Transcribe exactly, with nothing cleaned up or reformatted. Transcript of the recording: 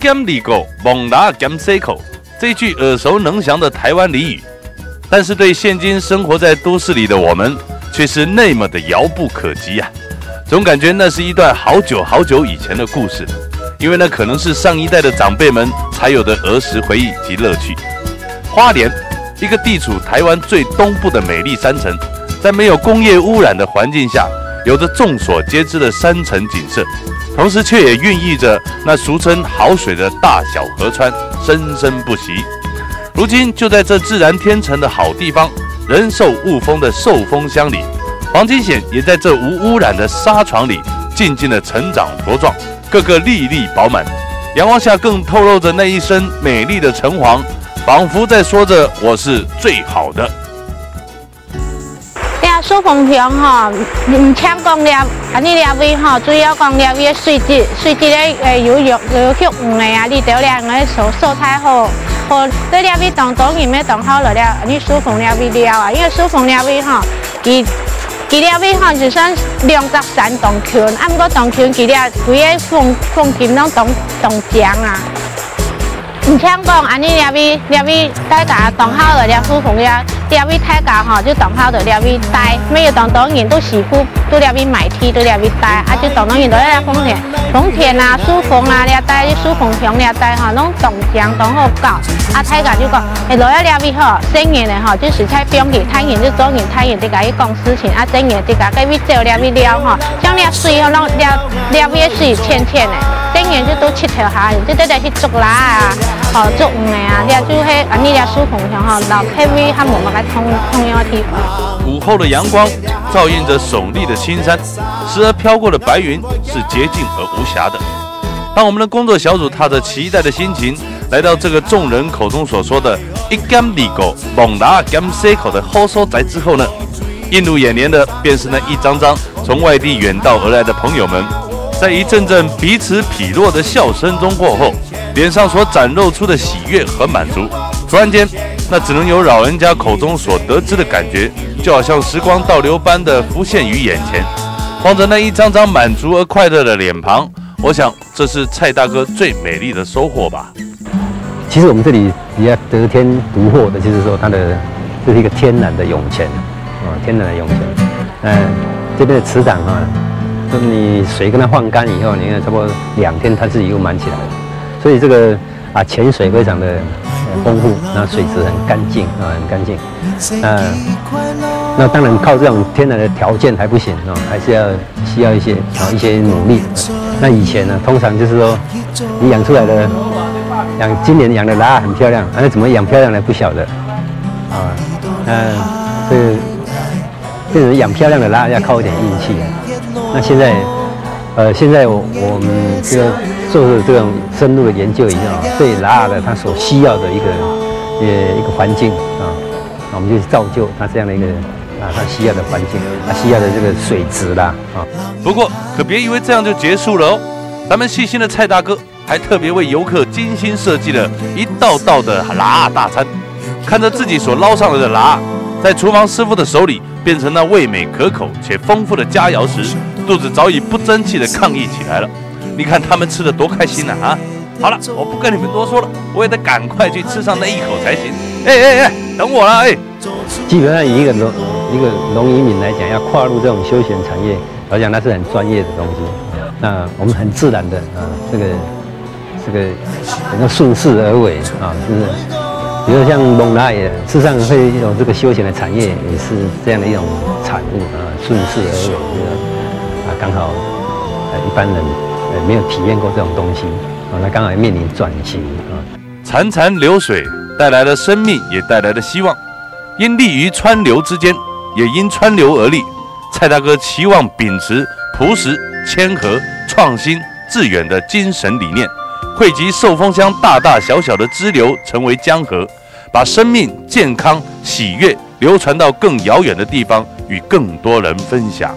兼利果，望拿兼西口，这句耳熟能详的台湾俚语，但是对现今生活在都市里的我们，却是那么的遥不可及啊！总感觉那是一段好久好久以前的故事，因为那可能是上一代的长辈们才有的儿时回忆及乐趣。花莲，一个地处台湾最东部的美丽山城，在没有工业污染的环境下，有着众所皆知的山城景色，同时却也孕育着那俗称好水的大小河川，生生不息。如今就在这自然天成的好地方，人寿雾峰的寿峰乡里，黄金蚬也在这无污染的沙床里静静的成长茁壮，个个粒粒饱满。阳光下更透露着那一身美丽的橙黄，仿佛在说着“我是最好的”。 這壽峰鄉吼，毋淨講這恁呢這位吼，主要講這位个水質，水質个誒有有有畜魚个啊，你兜這个所所在好，好，對這位當多人乜當好來這恁呢壽峰這位尞啊，因為壽峰這位吼，佢佢這位吼就算兩隻山當近，啊毋過當近佢這規个風風景攏當當靚啊。 毋淨講恁呢這位這位大家當好个這壽峰這這位大家吼，就當好个這位帶，乜有當多人都師傅都這位買地都這位帶，啊就當多人都在這豐田豐田啊、壽豐啊這帶，壽豐鄉這帶吼，攏當靚當好搞。啊大家就講，誒來到這位吼，細人仔吼，就實在放佢，大人就做人，大人自家去講事情，啊細人自家該位走這位尞吼，像這水吼，攏這這位水淺淺个。 細人就到七頭下，就在這去捉螺啊，吼捉魚个啊，這就係恁呢這壽豐鄉吼，摎別位較無麼个通通樣个地方。午后的阳光照映着耸立的青山，时而飘过的白云是洁净而无瑕的。当我们的工作小组踏着期待的心情来到这个众人口中所说的一兼二个、望达兼西口的好所在之后呢，映入眼帘的便是那一张张从外地远道而来的朋友们，在一阵阵彼此瞥落的笑声中过后，脸上所展露出的喜悦和满足，突然间，那只能由老人家口中所得知的感觉，就好像时光倒流般的浮现于眼前。望着那一张张满足而快乐的脸庞，我想这是蔡大哥最美丽的收获吧。其实我们这里比较得天独厚的，就是说它的这是一个天然的涌泉，啊，天然的涌泉。呃，这边的磁场啊，你水跟它换干以后，你看差不多两天它自己又满起来了，所以这个啊泉水非常的丰富，那水质很干净啊，很干净。那那当然靠这种天然的条件还不行啊，还是要需要一些啊一些努力。那以前呢，通常就是说你养出来的，养今年养的拉很漂亮，啊那怎么养漂亮呢？不晓得啊，那这个变成养漂亮的拉要靠一点运气。那现在呃现在我们这个做了这种深入的研究以后，对拉的它所需要的一个呃一个环境啊，我们就造就它这样的一个啊它需要的环境，它需要的这个水质啦啊。不过可别以为这样就结束了哦，咱们细心的蔡大哥还特别为游客精心设计了一道道的拉大餐。看着自己所捞上来的拉，在厨房师傅的手里变成那味美可口且丰富的佳肴时，肚子早已不争气的抗议起来了。你看他们吃的多开心啊！啊，好了，我不跟你们多说了，我也得赶快去吃上那一口才行。哎哎哎，等我啦！哎，基本上以一个农一个农渔民来讲，要跨入这种休闲产业，我想那是很专业的东西。那我们很自然的啊，这个这个能够顺势而为啊，就是比如像蒙拉也，事实上会有这个休闲的产业，也是这样的一种产物啊，顺势而为，就是啊，刚好呃一般人呃没有体验过这种东西啊，那刚好面临转型啊。潺潺流水带来了生命，也带来了希望。因立于川流之间，也因川流而立。蔡大哥期望秉持朴实、谦和、创新、致远的精神理念，汇集寿丰乡大大小小的支流，成为江河，把生命、健康、喜悦流传到更遥远的地方，与更多人分享。